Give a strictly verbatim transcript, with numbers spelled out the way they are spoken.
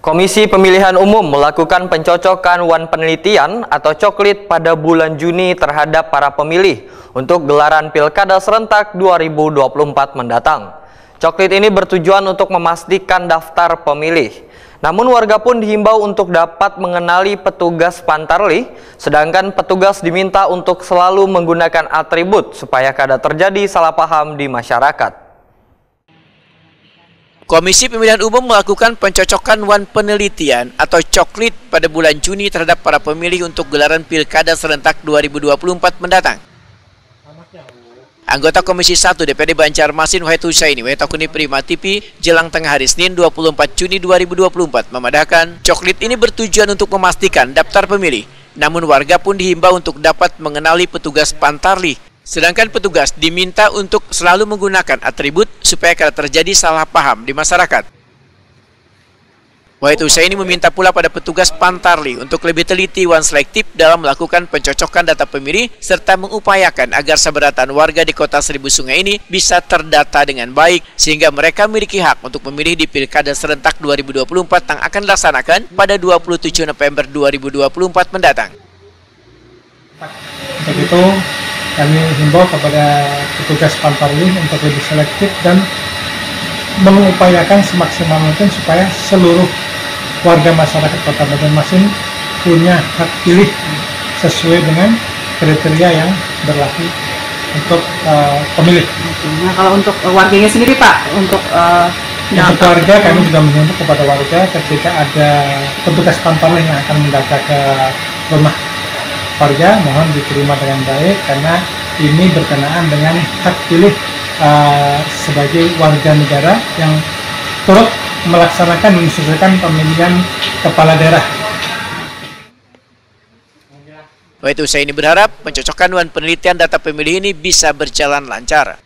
Komisi Pemilihan Umum melakukan pencocokan wan penelitian atau coklit pada bulan Juni terhadap para pemilih untuk gelaran Pilkada serentak dua ribu dua puluh empat mendatang. Coklit ini bertujuan untuk memastikan daftar pemilih. Namun warga pun dihimbau untuk dapat mengenali petugas Pantarlih, sedangkan petugas diminta untuk selalu menggunakan atribut supaya kada terjadi salah paham di masyarakat. Komisi Pemilihan Umum melakukan pencocokan wan penelitian atau coklit pada bulan Juni terhadap para pemilih untuk gelaran Pilkada serentak dua ribu dua puluh empat mendatang. Anggota Komisi satu D P D Banjarmasin Wahid Husaini wayatakuni Prima T V jelang tengah hari Senin dua puluh empat Juni dua ribu dua puluh empat memadahkan, coklit ini bertujuan untuk memastikan daftar pemilih. Namun warga pun dihimbau untuk dapat mengenali petugas Pantarlih. Sedangkan petugas diminta untuk selalu menggunakan atribut supaya kada terjadi salah paham di masyarakat. Wahid Husaini meminta pula pada petugas Pantarlih untuk lebih teliti wan selektif dalam melakukan pencocokan data pemilih serta mengupayakan agar sabarataan warga di Kota Seribu Sungai ini bisa terdata dengan baik sehingga mereka memiliki hak untuk memilih di Pilkada serentak dua ribu dua puluh empat yang akan dilaksanakan pada dua puluh tujuh November dua ribu dua puluh empat mendatang. Untuk itu, kami himbau kepada petugas Pantarlih untuk lebih selektif dan mengupayakan semaksimal mungkin supaya seluruh warga masyarakat Kota Banjarmasin punya hak pilih sesuai dengan kriteria yang berlaku untuk eh, pemilih. Nah, kalau untuk eh, warganya sendiri, Pak, untuk eh, Untuk warga, kami juga mengimbau kepada warga, ketika ada petugas Pantarlih yang akan mendata ke rumah warga, mohon diterima dengan baik karena ini berkenaan dengan hak pilih eh, sebagai warga negara yang turut melaksanakan dan mensukseskan pemilihan kepala daerah. Wahid Husaini berharap pencocokan wan penelitian data pemilih ini bisa berjalan lancar.